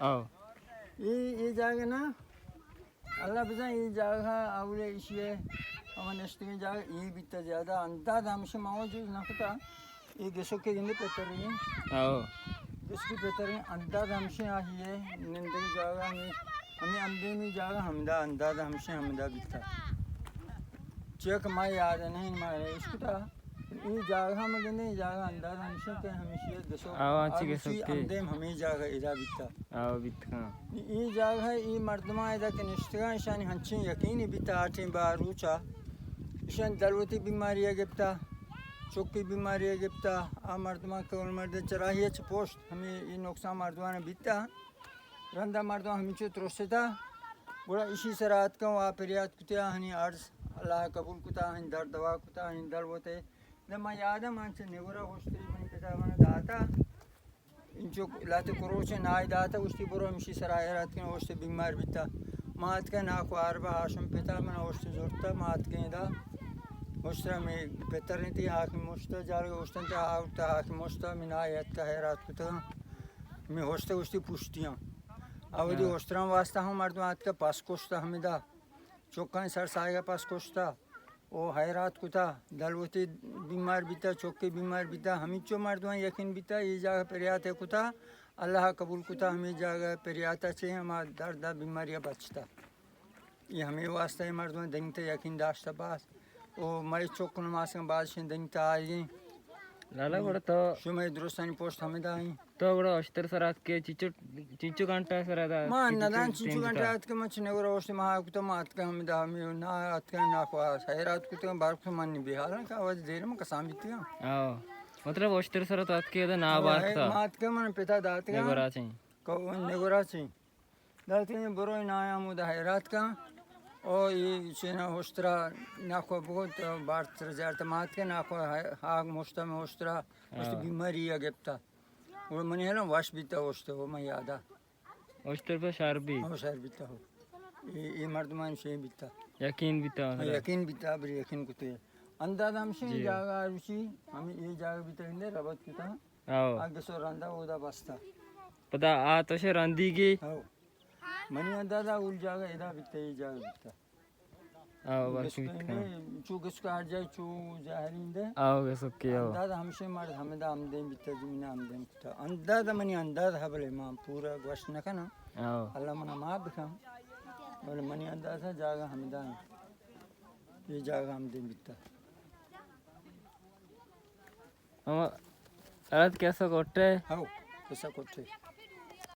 او۔ اے، اے جاگہ نا، اللہ بزاں اے جاگہ اولی ایشی ءِ ہما نشتگیں جاگہ اے بیتا، زیادہ انداز ہمشی ما وجود نہ کتا۔ اے گسوکے گندے پتریں۔ او۔ گسوکی پتریں انداز ہمشی آہی ءِ نندگی جاگہ ہمیں، ہمیں اندیمی جاگہ ہمدا انداز ہمشی ہمدا بیتا۔ چیک ما یاد نہیں ما اشکتا۔ اے جاگہ ہم گندے، اے جاگہ انداز ہمشی کہ ہمیشی گسو۔ آو، انچی آو، گسو چی کے۔ اندیم ہمیں جاگہ ادا بیتا۔ آو، بیت کن۔ اے جاگہ، اے مردمان ادا کہ نشتگاں، اشانی ہنچیں یقینی بیتا، آٹیں با روچا۔ اشان دلوتی بیماری گپتا، چکی بیماری گپتا، آ مردمان کول مرد چراہی چ پوشت، ہمیں اے نقصان مردمان بیتا۔ رندا مردم ہمینچو ترستا، گڑا اشی سرا اتکاں و آ پریات کتیا، ہنی عرض اللہ قبول کتا، ہنی درد دوا کتا، ہنی دلوتے۔ دما یادم انچ نگورا ہوشتے منی پتا من داتا۔ انچو لہتے کروچ نائی داتا، گوشتی برو ہمشی سرا حیرات کن، اوشت بیمار بیتا۔ ما اتکن ناکو عرب ہاشم پتا من اوشت زرتا، ما اتکن دا۔ اوشترا می پتر نیتی حاکم اوشتا، جارگ اوشتن تا آورتا حاکم اوشتا، می نائی اتکا حیرات کتا۔ می اوشت اوشتی پشتیاں۔ اودی ہاں۔ اوشتران واسطہ ہم مردم اتکا پس کشتا ہمدا۔ چکانی سر سایگا پس کشتا۔ او حیرات کتا، دلوتے بیمار بیتا، چکے بیمار بیتا، ہمینچو مردمان یقین بیتا، اے جاگہ پریاتے کتا، اللہ قبول کتا، ہمیں جاگہ پریاتا چے ہما دردا بیماریا بچتا۔ اے ہمیں واسطہ اے مردمان دنگتا یقین داشتا باز۔ او مئے چک نماسکن باز شن دنگتا آئیگیں۔ لالا گڑا تو شمئے درستانی پشت ہمیں دائیں۔ تو گڑا اشتر سر اتکے، چنچو، چنچو گھنٹہ سر ادا؟ ما ندان چنچو گھنٹہ اتکے، ما چنے گڑا اوشت ما کتا، ما اتکا ہمدا، ہمیں نا اتکا نا خواست، حیرات کتا، بار کتا من بے حال کہ آواز دیر ما کسان بیتی۔ ہاں۔ مطلب اشتر سر تو اتکے ادا نا بار کتا؟ ما اتکا من پتا داتگا۔ نگورا چیں۔ کو نگورا چیں۔ داتگا برو نایا مو دا حیرات کا۔ او اے چینا اشترا نا خو بگو تو بار تر زیارت ما اتکا نا خو ہاگ مشتا میں اشترا، اشت بیماری یا گپتا۔ گڑا منی ہلاں وش بیتا اوشت، او من یادا۔ اوشتر پہ شر بی؟ او شر بیتا ہو۔ اے، اے مردمان شے بیتا۔ یقین بیتا ہاں، ہمرا؟ یقین بیتا، بری یقین کتے۔ انداز ہمشی جی۔ جاگہ روچی، ہمیں اے جاگہ بیتا اندے ربط کتا۔ آو۔ آگے سو رندا اودا بستا۔ پدا آ تو شے رندی گی؟ آو۔ منی اندازہ اول جاگہ ادا بیتا، اے جاگہ بیتا۔ آو، بس گسکو بیت کن۔ اندے، چو گسکو ہر جائے چو ظاہرین دے۔ آو، گسکے آو۔ انداز ہمشے مرد ہمدا ہمدیں بیتا، زمین ہمدیں کتا۔ انداز منی انداز ہے بلے ما پورا گوشت نہ کناں۔ آو۔ اللہ منا معاف بکن۔ بلے منی انداز ہے جاگہ ہمدا ہیں۔ یہ جاگہ ہمدیں بیتا۔ ہما ارد کیسا کوٹے؟ ہاو، کیسا کوٹے۔